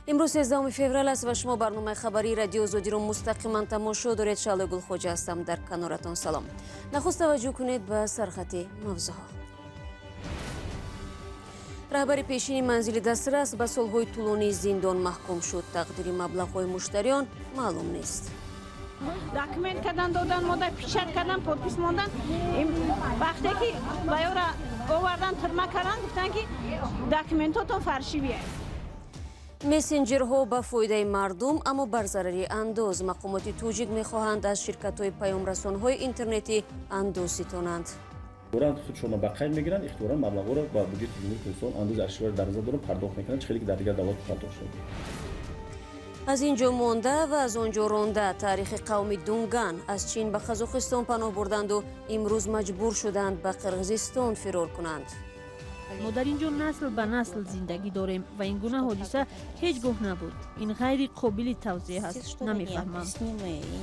Имрӯз 13 феврал аст ва шумо барномаи хабарии Радиои Озодиро мустақиман тамошо доред. Шаҳло Гулхоҷа ҳастам, дар каноратон. Салом. Нахуст таваҷҷӯҳ кунед ба сархати мавзӯъҳо. Раҳбари пешини манзили дастрас ба солҳои тӯлонии зиндон маҳкум шуд. Тақдири маблағҳои муштариён маълум нест. Документ кардан додан, мода печать кардан, подпись мондан. Вақте ки ба ёра овардан, тюрьма кардан, гуфтан, ки документотон фальшивый. Мессенҷерҳо ба фоидаи мардум, аммо бар зарари андоз. Мақомоти тоҷик мехоҳанд аз ширкатҳои паёмрасонҳои интернетӣ андоз ситонанд. Худшонро ба қайд мегиранд, ихтиёран маблағҳоро ба буҷети Ҷумҳурии Тоҷикистон, андози арзишвор дар назар дорам, пардохт мекунанд, чӣ хеле ки дар дигар давлат пардохт шуд. Аз ин ҷо монда ва аз он ҷо ронда. Таърихи қавми дунган аз Чин ба Қазоқистон паноҳ бурданду имрӯз маҷбур шуданд ба Қирғизистон фирор кунанд. Мо дар ин ҷо насл ба насл зиндагӣ дорем ва ин гуна ҳодиса ҳеҷ гоҳ набуд. Ин ғайри қобили тавзеҳ аст, намефаҳмам.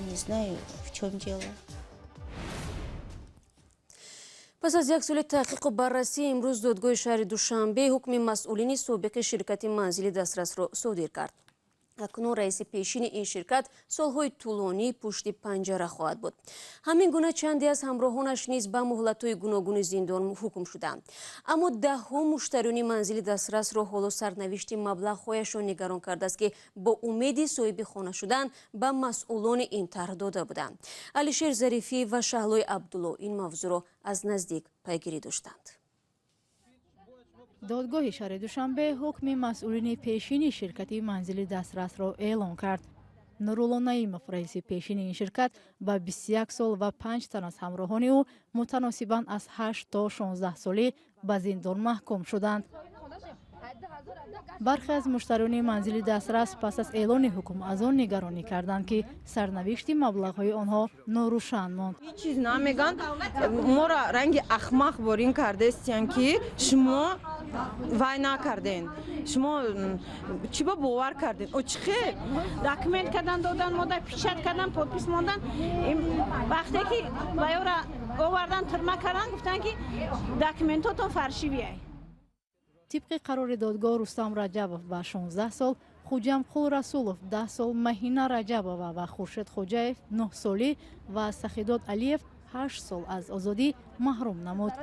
Не знаю, в чем дело. Пас аз як соли таҳқиқу баррасӣ, имрӯз додгоҳи шаҳри Душанбе ҳукми масъулини собиқи ширкати манзили дастрасро содир кард. Акнун раиси пешини ин ширкат солҳои тӯлонӣ пушти панҷара хоҳад буд. Ҳамин гуна чанде аз ҳамроҳонаш низ ба муҳлатҳои гуногуни зиндон ҳукм шуданд. Аммо даҳҳо муштариёни манзили дастрасро ҳоло сарнавишти маблағҳояшон нигарон кардааст, ки бо умеди соҳиби хона шудан ба масъулони ин тарҳ дода буданд. Алишер Зарифӣ ва Шаҳлои Абдулло ин мавзӯъро аз наздик пайгирӣ доштанд. Додгоҳи шаҳри Душанбе ҳукми масъулини пешини ширкати манзили дастрасро эълон кард. Нурулло Наимов, раиси пешини ин ширкат, ба 21 сол ва панҷ тан аз ҳамроҳони ӯ мутаносибан аз 8 то 16 солӣ ба зиндон маҳкум шуданд. Бархе аз муштариёни манзили дастрас пас аз эълони ҳукм аз он нигаронӣ карданд, ки сарнавишти маблағҳои онҳо норӯшан монд. Ҳеҷ чиз намеган, моро ранги ахмақ борин кардестиян, ки шумо вай накарден, шумо чӣ ба бовар карден, о чӣ хел? Документ кардан додан, мода печать кардан, подпись мондан. Вақте ки ба ёра овардан, тюрьма кардан, гуфтан, ки документотон фальшивый. Тибқи қарори додгоҳ, Рустам Раҷабов ба 16 сол, Хуҷамқул Расулов 10 сол, Маҳина Раҷабова ва Хуршед Хоҷаев 9 солӣ ва Сахидод Алиев 8 сол аз озодӣ маҳрум намуд.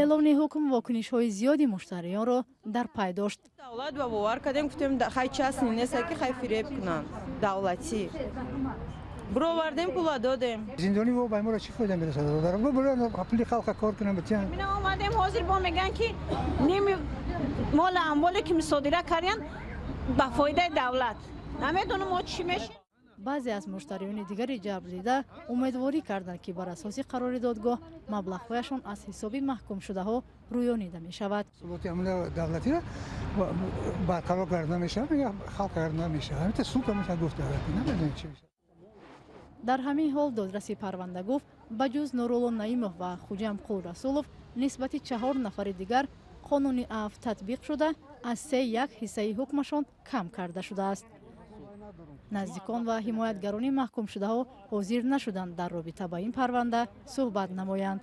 Эълони ҳукм вокунишҳои зиёди муштариёнро дар пай дошт. Давлат ба бовар кардем, гуфтем, хай, частный неста, ки хай фиреб кунанд, давлатӣ бировардем, пула додем. Зиндонӣ ба моро чӣ фоида мерасад? Пули халқа кор кунам. Мина омадем, ҳозир бо мегӯянд, ки ними мола амволе ки мусодира кардян, ба фоидаи давлат. Намедонам, мо чӣ мешем. Баъзе аз муштариёни дигари ҷабрдида умедворӣ карданд, ки бар асоси қарори додгоҳ маблағҳояшон аз ҳисоби маҳкумшудаҳо рӯёнида мешавад. Суботи давлатиро барқарор карда мешавад, халқ карда мешавад. Ҳамита суд гуфт, намедонем чӣ мешавад. Дар ҳамин ҳол додраси парванда гуфт, ба ҷуз Нурулло Наимов ва Хуҷамқул Расулов нисбати чаҳор нафари дигар қонуни афв татбиқ шуда, аз се як ҳиссаи ҳукмашон кам карда шудааст. Наздикон ва ҳимоятгарони маҳкумшудаҳо ҳозир нашуданд дар робита ба ин парванда суҳбат намоянд.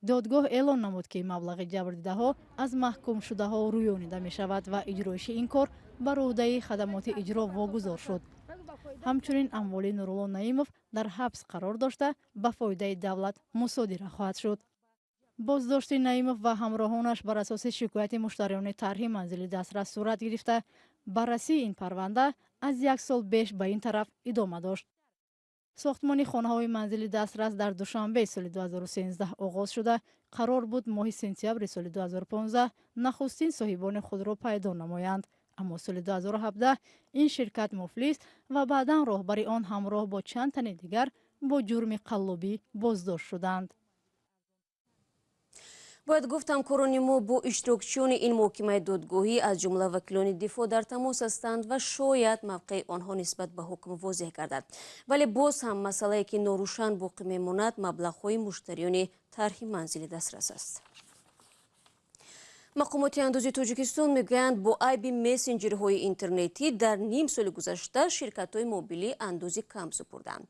Додгоҳ эълон намуд, ки маблағи ҷабрдидаҳо аз маҳкумшудаҳо рӯёнида мешавад ва иҷроиши ин кор бар ӯҳдаи хадамоти иҷро вогузор шуд. Ҳамчунин амволи Нурулло Наимов дар ҳабс қарор дошта, ба фоидаи давлат мусодира хоҳад шуд. Боздошти Наимов ва ҳамроҳонаш бар асоси шикояти муштариёни тарҳи манзили дастрас сурат гирифта, баррасии ин парванда аз як сол беш ба ин тараф идома дошт. Сохтмони хонаҳои манзили дастрас дар Душанбе соли 2013 оғоз шуда, қарор буд моҳи сентябри соли 2015 нахустин соҳибони худро пайдо намоянд, аммо соли 2017 ин ширкат муфлис ва баъдан роҳбари он ҳамроҳ бо чанд тани дигар бо ҷурми қаллобӣ боздошт шуданд. Бояд гуфт, ҳамкорони мо бо иштирокчиёни ин муҳокимаи додгоҳӣ, аз ҷумла вакилони дифоъ, дар тамос ҳастанд ва шояд мавқеи онҳо нисбат ба ҳукм возеҳ гардад. Вале боз ҳам масъалае, ки норӯшан боқӣ мемонад, маблағҳои муштариёни тарҳи манзили дастрас аст. Мақомоти андози Тоҷикистон мегӯянд, бо айби мессенҷерҳои интернетӣ дар ним соли гузашта ширкатҳои мобилӣ андози кам супурданд.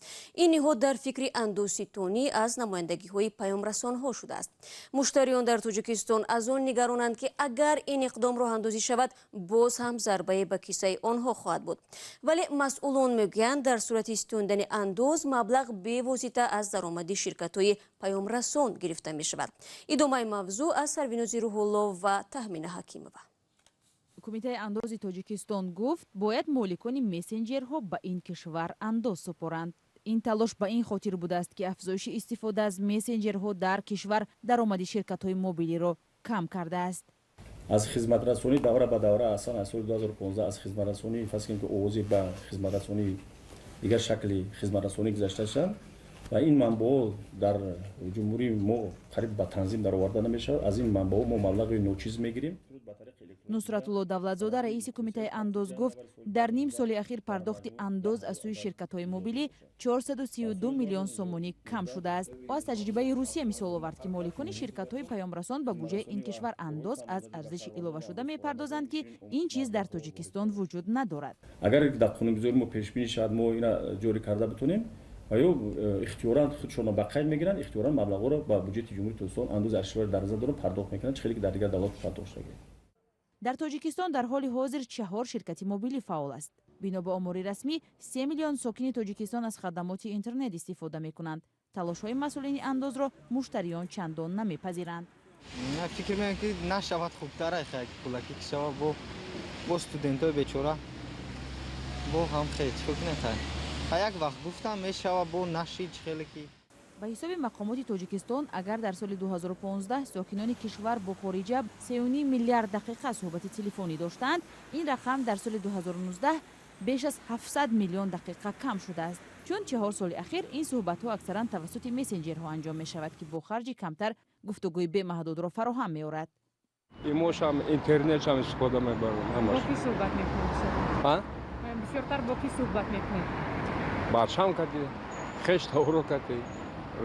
Ин ниҳод дар фикри андозситонӣ аз намояндагиҳои паёмрасонҳо шудааст. Муштариён дар Тоҷикистон аз он нигаронанд, ки агар ин иқдом роҳандозӣ шавад, боз ҳам зарбае ба кисаи онҳо хоҳад буд. Вале масъулон мегӯянд, дар сурати ситондани андоз маблағ бевосита аз даромади ширкатҳои паёмрасон гирифта мешавад. Идомаи мавзӯъ аз Сарвинози Рӯҳулло ва Таҳмина Ҳакимова. Кумитаи андози Тоҷикистон гуфт, бояд моликони мессенҷерҳо ба ин кишвар андоз супоранд. Ин талош ба ин хотир будааст, ки афзоиши истифода аз мессенҷерҳо дар кишвар даромади ширкатҳои мобилиро кам кардааст. Аз хизматрасонӣ давра ба давра, аслан аз соли 2015 аз хизматрасонӣ, фарз кунем, ки овозӣ ба хизматрасонии дигар шакли хизматрасонӣ гузашта шуданд ва ин манбаъҳо дар ҷумҳурии мо қариб ба танзим дароварда намешавад. Аз ин манбаъҳо мо маблағи ночиз мегирем. Нусратулло Давлатзода, раиси кумитаи андоз, гуфт, дар ним соли ахир пардохти андоз аз сӯи ширкатҳои мобилӣ 432 миллион сомонӣ кам шудааст. Ӯ аз таҷрибаи Русия мисол овард, ки моликони ширкатҳои паёмрасон ба буҷаи ин кишвар андоз аз арзиши иловашуда мепардозанд, ки ин чиз дар Тоҷикистон вуҷуд надорад. Агар дар қонунгузории мо пешбинӣ шавад, мо ина ҷорӣ карда битонем, ва ё ихтиёран худшонро ба қайд мегиранд, ихтиёран маблағҳоро ба буҷети ҷумҳурии Тоҷикистон андози арзишовар дар назар дорам пардохт мекунанд, чӣ хеле ки дар дигар давлатҳо пардохт шудагӣ. Дар Тоҷикистон дар ҳоли ҳозир 4 ширкати мобилӣ фаъол аст. Бино ба омори расмӣ, 3 миллион сокини Тоҷикистон аз хадамоти интернет истифода мекунанд. Талошҳои масъулини андозро муштариён чандон намепазиранд. Фикр мекунам, ки нашавад хубтар, пулакӣ ки шавад, бо студентҳои бечора бо ҳам хел чӣ кунем, хай. Як вақт гуфтам мешавад, бо нашид хеле ки. Ба ҳисоби мақомоти Тоҷикистон, агар дар соли 2015 сокинони кишвар бо хориҷа 3,5 миллиард дақиқа суҳбати телефонӣ доштанд, ин рақам дар соли 2019 беш аз 700 миллион дақиқа кам шудааст. Чун 4 соли ахир ин суҳбатҳо аксаран тавассути мессенҷерҳо анҷом мешавад, ки бо харҷи камтар гуфтугӯи бемаҳдудро фароҳам меорад. Имошам интернетшам истифода мебарам. Бо кӣ суҳбат мекунед? Бисёртар бо кӣ суҳбат мекунед? Бачам кати, хеш тавро кати,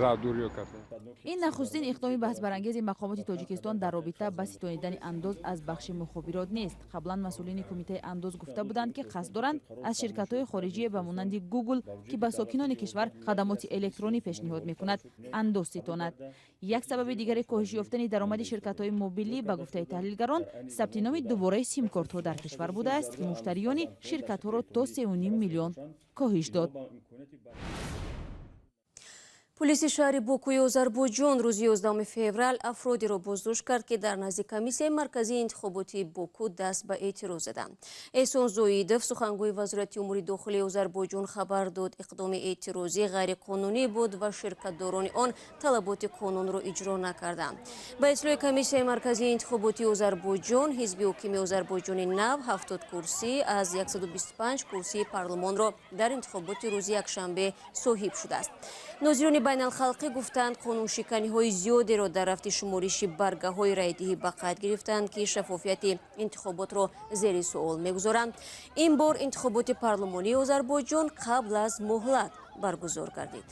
радуриё кати. Ин нахустин иқдоми баҳсбарангези мақомоти Тоҷикистон дар робита ба ситонидани андоз аз бахши мухобирот нест. Қаблан масъулини кумитаи андоз гуфта буданд, ки қасд доранд аз ширкатҳои хориҷие ба монанди Google, ки ба сокинони кишвар хадамоти электронӣ пешниҳод мекунад, андоз ситонад. Як сабаби дигари коҳиш ёфтани даромади ширкатҳои мобилӣ, ба гуфтаи таҳлилгарон, сабти номи дубораи симкортҳо дар кишвар будааст, ки муштариёни ширкатҳоро то 3,5 миллион коҳиш дод. Полиси шаҳри Бокуи Озарбойҷон рӯзи 11 феврал афродиро боздошт кард, ки дар назди комиссияи марказии интихоботии Боку даст ба эътироз заданд. Эҳсон Зоидов, сухангӯи вазорати умури дохилии Озарбойҷон, хабар дод, иқдоми эътирозӣ ғайриқонунӣ буд ва ширкатдорони он талаботи қонунро иҷро накарданд. Ба иттилои комиссияи марказии интихоботии Озарбойҷон, ҳизби ҳокими Озарбойҷони нав 70 курсӣ аз 125 курсии парлумонро дар интихоботи рӯзи якшанбе соҳиб шудааст. Нозирони байналхалқӣ гуфтанд, қонуншиканиҳои зиёдеро дар рафти шумориши баргаҳои райдиҳӣ ба қайд гирифтанд, ки шаффофияти интихоботро зери суол мегузоранд. Ин бор интихоботи парлумонии Озарбойҷон қабл аз муҳлат баргузор гардид.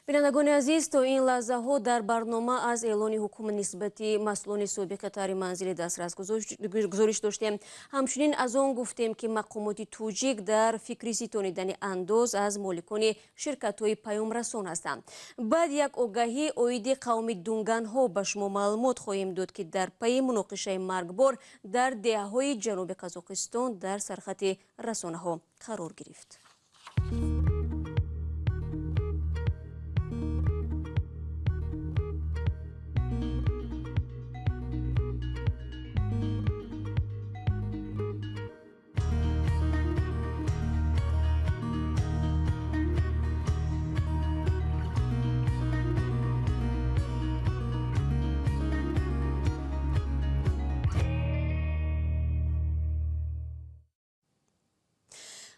Бинандагони азиз, то ин лаҳзаҳо дар барнома аз эълони ҳукм нисбати масъулони собиқи таҳри манзили дастрас гузориш доштем. Ҳамчунин аз он гуфтем, ки мақомоти тоҷик дар фикри ситонидани андоз аз моликони ширкатҳои паёмрасон ҳастанд. Баъд як огаҳӣ оиди қавми дунганҳо ба шумо маълумот хоҳем дод, ки дар пайи муноқишаи маргбор дар деҳаҳои ҷануби Қазоқистон дар сархати расонаҳо қарор гирифт.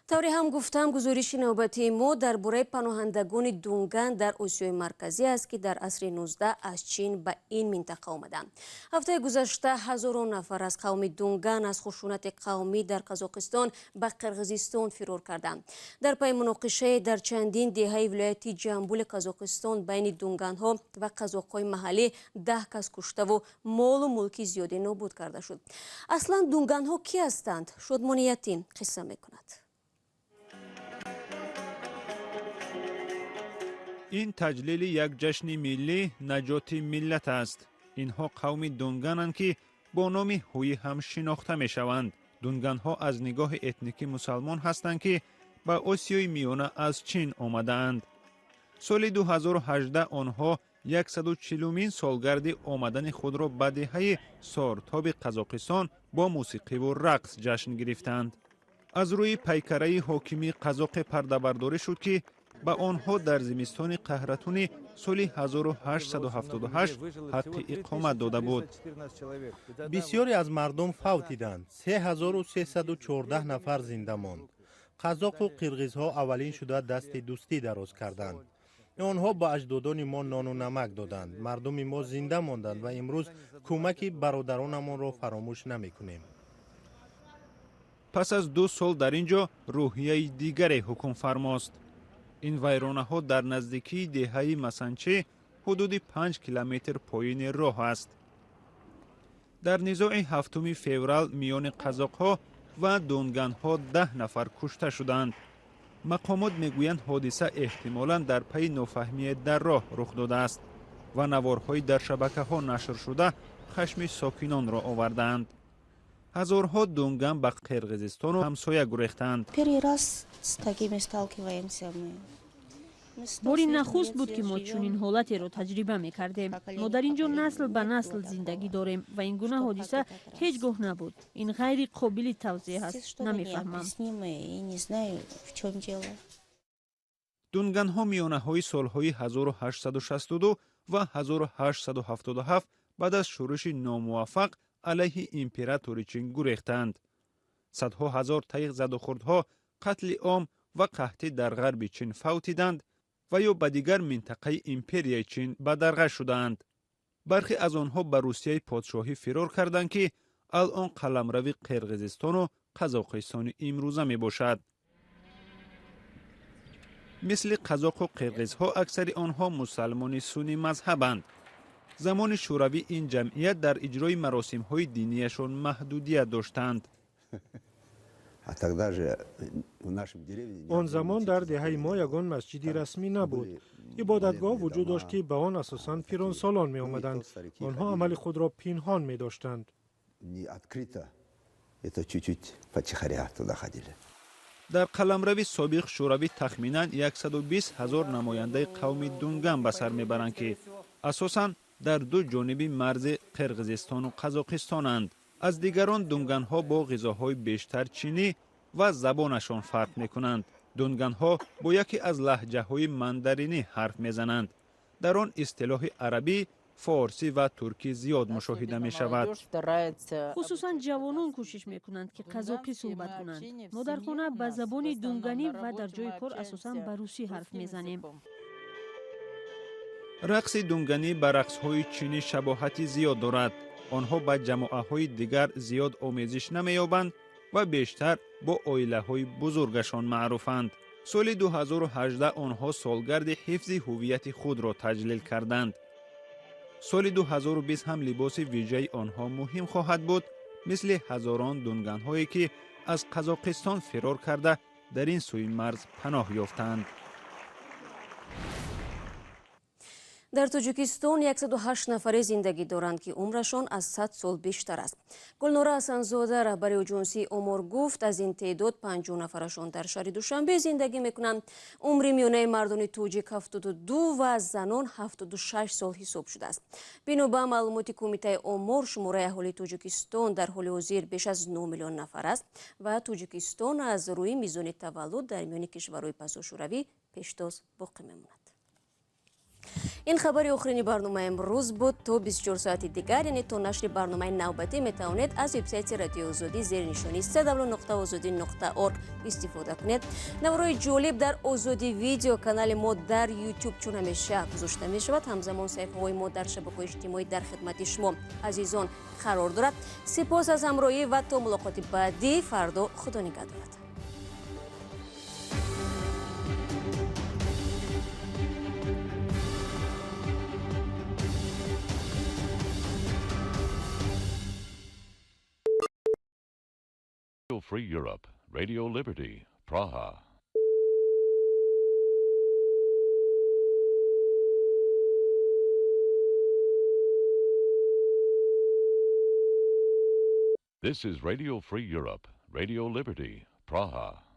Тавре ҳам гуфтам, гузориши навбатии мо дар бораи паноҳандагони дунган дар Осиёи Марказӣ аст, ки дар асри 19 аз Чин ба ин минтақа омаданд. Ҳафтаи гузашта ҳазорон нафар аз қавми дунган аз хушунати қавмӣ дар Қазоқистон ба Қирғизистон фирор карданд. Дар пайи муноқишае дар чандин деҳаи вилояти Ҷамбули Қазоқистон байни дунганҳо ва қазоқҳои маҳаллӣ 10 кас куштаву молу мулки зиёде нобуд карда шуд. Аслан дунганҳо кӣ ҳастанд? Шодмони Ятим қисса мекунад. Ин таҷлили як ҷашни миллӣ наҷоти миллат аст. Инҳо қавми дунгананд, ки бо номи ҳуӣ ҳам шинохта мешаванд. Дунганҳо аз нигоҳи этникӣ мусалмон ҳастанд, ки ба Осиёи Миёна аз Чин омадаанд. Соли 2018 онҳо 140-мин солгарди омадани худро ба деҳаи Сортоби Қазоқистон бо мусиқиву рақс ҷашн гирифтанд. Аз рӯи пайкараи ҳокими қазоқе пардабардорӣ шуд, ки ба онҳо дар зимистони қаҳратуни соли 1878 ҳаққи иқомат дода буд. Бисёре аз мардум фавтиданд, 3314 нафар зинда монд. Қазоқу қирғизҳо аввалин шуда дасти дӯстӣ дароз карданд. Онҳо ба аҷдодони мо нону намак доданд. Мардуми мо зинда монданд ва имрӯз кӯмаки бародаронамонро фаромӯш намекунем. Пас аз 2 сол дар ин ҷо рӯҳияи дигаре ҳукмфармост. Ин вайронаҳо дар наздикии деҳаи Масанчи ҳудуди 5 километр поёни роҳ аст. Дар низои 7 феврал миёни қазоқҳо ва дунганҳо 10 нафар кушта шуданд. Мақомот мегӯянд, ҳодиса эҳтимолан дар пайи нофаҳмие дар роҳ рух додааст ва наворҳои дар шабакаҳо нашр шуда хашми сокинонро овардаанд. Ҳазорҳо дунган ба Қирғизистону ҳамсоя гурехтанд. Бори нахуст буд, ки мо чунин ҳолатеро таҷриба мекардем. Мо дар ин ҷо насл ба насл зиндагӣ дорем ва ин гуна ҳодиса ҳеҷ гоҳ набуд. Ин ғайри қобили тавзеҳ аст. Намефаҳмам. Дунганҳо миёнаҳои солҳои 1862 ва 1877 баъд аз шӯриши номуваффақ алайҳи императори Чин гурехтанд. Садҳо ҳазор таиқ задухӯрдҳо, қатли ом ва қаҳтӣ дар ғарби Чин фавтиданд ва ё ба дигар минтақаи империяи Чин бадарға шудаанд. Бархе аз онҳо ба Русияи подшоҳӣ фирор карданд, ки алон қаламрави Қирғизистону Қазоқистони имрӯза мебошад. Мисли қазоқу қирғизҳо аксари онҳо мусалмони суннӣ мазҳабанд. Замони шӯравӣ ин ҷамъият дар иҷрои маросимҳои динияшон маҳдудият доштанд. Он замон дар деҳаи мо ягон масҷиди расмӣ набуд. Ибодатгоҳ вуҷуд дошт, ки ба он асосан пиронсолон меомаданд. Онҳо амали худро пинҳон медоштанд. Дар қаламрави собиқ шӯравӣ тахминан 120 ҳазор намояндаи қавми дунган ба сар мебаранд, ки асосан дар ду ҷониби марзи Қирғизистону Қазоқистонанд. Аз дигарон дунганҳо бо ғизоҳои бештар чинӣ ва забонашон фарқ мекунанд. Дунганҳо бо яке аз лаҳҷаҳои мандаринӣ ҳарф мезананд. Дар он истилоҳи арабӣ, форсӣ ва туркӣ зиёд мушоҳида мешавад. Хусусан ҷавонон кӯшиш мекунанд, ки қазоқӣ суҳбат кунанд. Мо дар хона ба забони дунганӣ ва дар ҷои кор асосан ба русӣ ҳарф мезанем. Рақси дунганӣ ба рақсҳои чинӣ шабоҳати зиёд дорад. Онҳо ба ҷамоаҳои дигар зиёд омезиш намеёбанд ва бештар бо оилаҳои бузургашон маъруфанд. Соли 2018 онҳо солгарди ҳифзи ҳуввияти худро таҷлил карданд. Соли 2020 ҳам либоси вижаи онҳо муҳим хоҳад буд, мисли ҳазорон дунганҳое, ки аз Қазоқистон фирор карда дар ин сӯи марз паноҳ ёфтанд. Дар Тоҷикистон 108 нафаре зиндагӣ доранд, ки умрашон аз 100 сол бештар аст. Гулнора Ҳасанзода, раҳбари оҷонсии омор, гуфт, аз ин теъдод 50 нафарашон дар шаҳри Душанбе зиндагӣ мекунанд. Умри миёнаи мардони тоҷик 72 ва занон 76 сол ҳисоб шудааст. Бино ба маълумоти Кумитаи омор, шумораи аҳолии Тоҷикистон дар ҳоли ҳозир беш аз 9 миллион нафар аст ва Тоҷикистон аз рӯи мизони таваллуд дар миёни кишварҳои пасошӯравӣ пештоз боқӣ мемонад. Ин хабари охирини барномаи имрӯз буд. То 24 соати дигар, яъне то нашри барномаи навбатӣ, метавонед аз вебсайти Радиои Озодӣ зери нишони www.ozodi.org истифода кунед. Наворҳои ҷолиб дар Озодӣ Видео, канали мо дар YouTube чун ҳамеша гузошта мешавад. Ҳамзамон саҳифаҳои мо дар шабакаҳои иҷтимоӣ дар хидмати шумо азизон қарор дорад. Сипос аз ҳамроҳӣ ва то мулоқоти баъдӣ фардо Худо нигаҳдорад. Free Europe, Radio Liberty, Praha. This is Radio Free Europe, Radio Liberty, Praha.